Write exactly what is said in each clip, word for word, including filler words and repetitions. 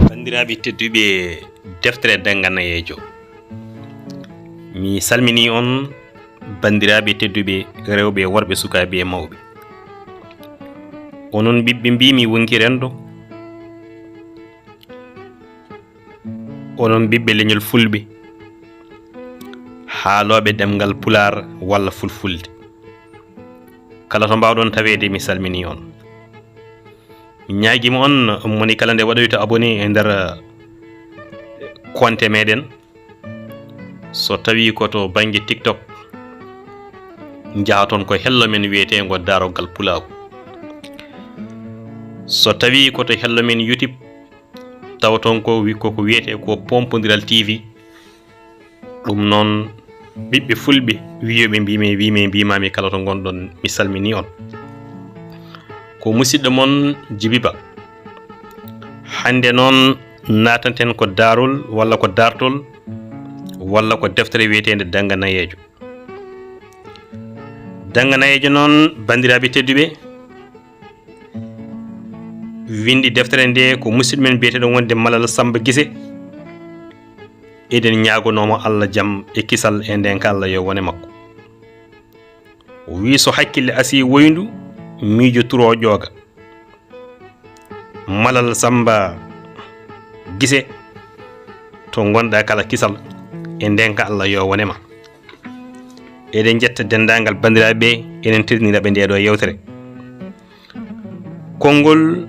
Banndiraaɓe tedduɓe, deftere Dannga Nayeejo. Mi salminii on, banndiraaɓe tedduɓe, rewɓe e worɓe, sukaaɓe e mawɓe. Onon ɓiɓɓe mbiimi wonki renndo, onon ɓiɓɓe leñol Fulɓe, haalooɓe ɗemngal Pulaar walla Fulfulde. Kala to mbaawɗon taweede, mi salminii on. Mi ñaagiima on, moni kala nde waɗoyta abonné e nder, eh, konte meɗen. So tawii ko to bannge TikTok, njaha toon ko hello men wiyeteengo Daaroggal Pulaagu. So tawii ko to hello men YouTube, tawa toon ko wi-, ko ko wiyetee ko Pompondiral T V. Ɗum noon, ɓiɓɓe Fulɓe, wiyooɓe mbiimi, mbiimi, mbiimaami kala to ngonɗon, mi salminii on. Ko musiɗɗo mon Jibi Ba. Hannde noon, naatanten ko daarol walla ko daartol walla ko deftere wiyeteende Dannga Nayeejo. Dannga Nayeejo noon, banndiraaɓe tedduɓe, winndi deftere nde ko musidɗo men biyeteeɗo wonde Malal Samba Gise. Eɗen ñaagonoo mo Allah jam e kisal e ndeenka Allah yo wone makko. O wii, so hakkille asii woyndu, miijo turo ƴooga. Malal Samba Gise, to ngonɗaa kala kisal e ndeenka Allah yo wone ma. Eɗen njetta denndaangal banndiraaɓe ɓe, eɗen teddinira ɓe nde ɗo yeewtere. Konngol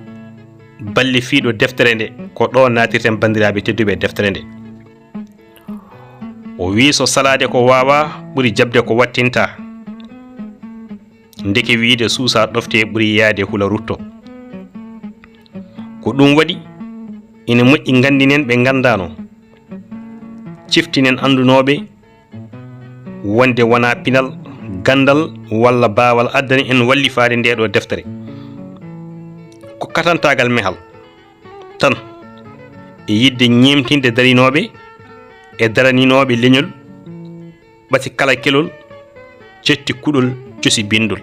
balle fiiɗo deftere nde, ko ɗo naatirten banndiraaɓe tedduɓe deftere nde. O wii, so salaade ko waawaa ɓuri jaɓde ko wattinta. Ndeke wiyde suusaa ɗoftee ɓuri yaade hula ruttoo. Ko ɗum waɗi, ina moƴƴi nganndinen ɓe nganndaano. Ciftinen anndunooɓe wonde wonaa pinal, ganndal walla baawal addani en wallifaade nde ɗo deftere. Ko katantaagal mehal tan e yiɗde ñeemtinde darinooɓe e daraninooɓe leñol, ɓati kala kelol, cetti kuɗol, cusi binndol.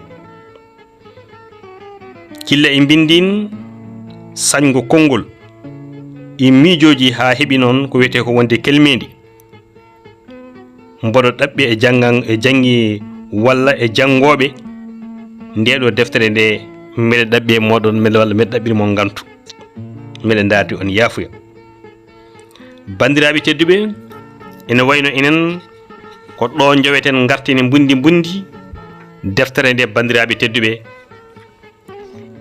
Gilla e mbinndiin sañngo konngol, e miijooji haa heɓi noon ko wiyetee ko wonde kelmeendi. Mboɗo ɗaɓɓi e janngan-, e janngi walla e janngooɓe nde ɗo deftere nde, mbeɗa ɗaɓɓi e mooɗon, mbeɗa walla mbeɗa ɗaɓɓiri mo ngantu. Mbeɗa ndaardi on yaafuya. Banndiraaɓe tedduɓe, ene wayno enen ko ɗo njoweten ngartene mbundi mbundi deftere nde, banndiraaɓe tedduɓe,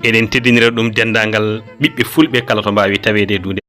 eɗen teddinira ɗum denndaangal ɓiɓɓe Fulɓe kala to mbaawi taweede e duunde.